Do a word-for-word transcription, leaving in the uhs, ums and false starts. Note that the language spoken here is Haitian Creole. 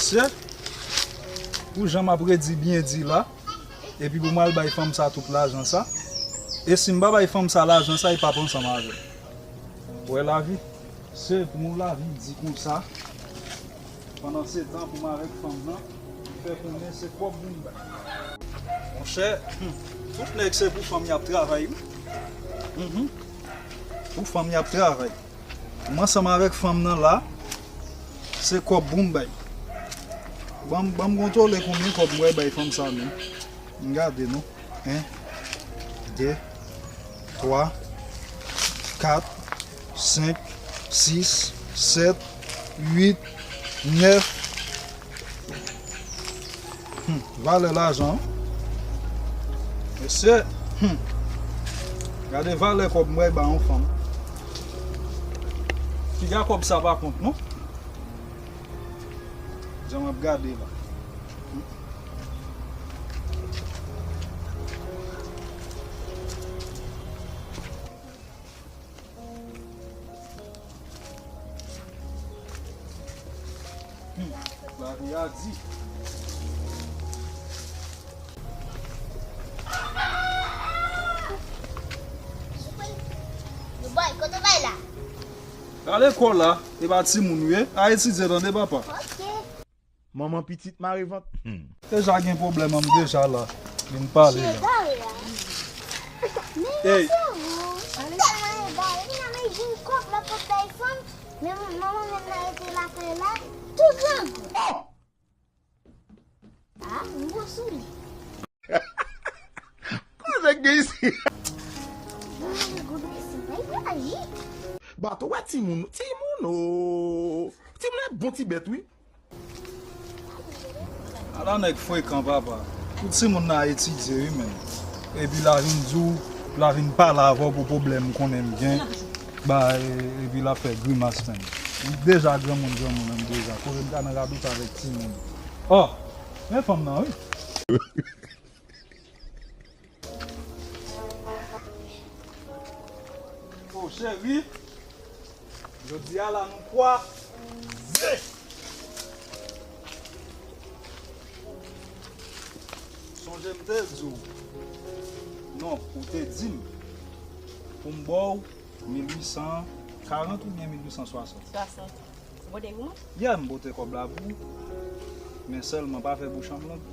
Mesye, pou jan m ap redi byen di la, epi pou m al bay fanm sa tout lajan sa, e si m pa bay fanm sa lajan sa, li p ap ansanm avè m. Ou wè lavi? Se pou yon lavi di konsa. Pandan se tan pou m avèk fanm nan, li fè konnen se kòb pou m bay. Monchè, hmm, tout nèg se pou fanm y ap travay, wi. Mhm. Pou fanm y ap travay. M ansanm avèk fanm nan la, se kòb pou m bay. Ban m, ban m kontwole konbyen kòb mwen bay fanm sa menm. M gade non. En, de, twa, kat, senk, sis, sèt, uit, nèf. Hmm, valè lajan. Mesye, hmm. Gade valè kòb mwen ba yon fanm. Piga kòb sa pa kont non. Jan m ap gade la. Hmm, lavi a di. Yo bay, kote bay la? Al lekòl la, e pa timoun ou ye. A etidye tande papa. Ok. Manman pitit mare vant. Hmm. Deja gen pwoblèm an m deja la. Vin pale la. Cheri, bare la. Men Ey. Yo se ou. Ale. Mwen bare, men vin kòb la pot bay fanm. Men manman menm nan rete lakay la. Tou grangou. Oh! Ah, m gwo sou li. Koze k gen isi? Gwo mesye, pa reyaji. Bato wè timoun, timoun o. Timoun e bon ti bèt wi. Ala nèg frekan papa. Tout timoun nan etidye wi menm. Epi la vin di w, la vin pale avè w pou pwoblèm m konnen m gen. Ba, e- epi l ap fè grimas menm. M deja granmoun granmoun menm deja. Kote m ta nan radote avèk timoun. Oh, men fanm nan wi. Oh cheri. Jodi a la nou kwaze. Sonje m te di w. Non, ou te di m pou m ba w mil uit san karant oubyen mil uit san swasant. Swasant. Ou pote pou mwen? Yeah, m pote kòb la pou ou. Men sèlman pa fè bouch an m long.